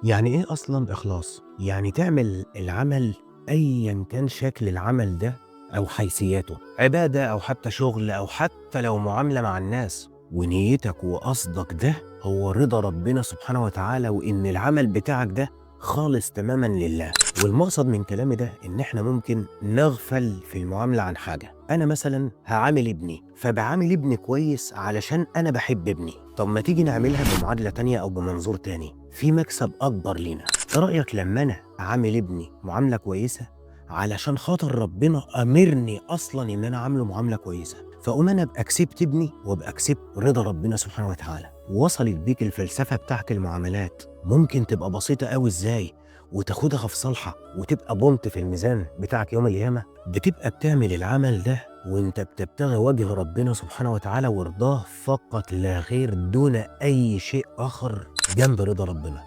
يعني إيه أصلًا إخلاص؟ يعني تعمل العمل أيًا كان شكل العمل ده أو حيثياته، عبادة أو حتى شغل أو حتى لو معاملة مع الناس، ونيتك وقصدك ده هو رضا ربنا سبحانه وتعالى، وإن العمل بتاعك ده خالص تمامًا لله. والمقصد من كلامي ده إن إحنا ممكن نغفل في المعاملة عن حاجة. أنا مثلًا هاعامل ابني، فباعامل ابني كويس علشان أنا باحب ابني. طب ما تيجي نعملها بمعادلة تانية أو بمنظور تاني، في مكسب أكبر لينا. إيه رأيك لما أنا أعامل ابني معاملة كويسة علشان خاطر ربنا أمرني أصلًا إن أنا أعامله معاملة كويسة، فأقوم أنا أبقى كسبت ابني وأبقى كسبت رضا ربنا سبحانه وتعالى. وصلت بيك الفلسفة بتاعت المعاملات ممكن تبقى بسيطة أوي إزاي، وتاخدها في صالحك وتبقى بونت في الميزان بتاعك يوم القيامة. بتبقى بتعمل العمل ده وانت بتبتغي وجه ربنا سبحانه وتعالى ورضاه فقط لا غير، دون أي شيء آخر جنب رضا ربنا.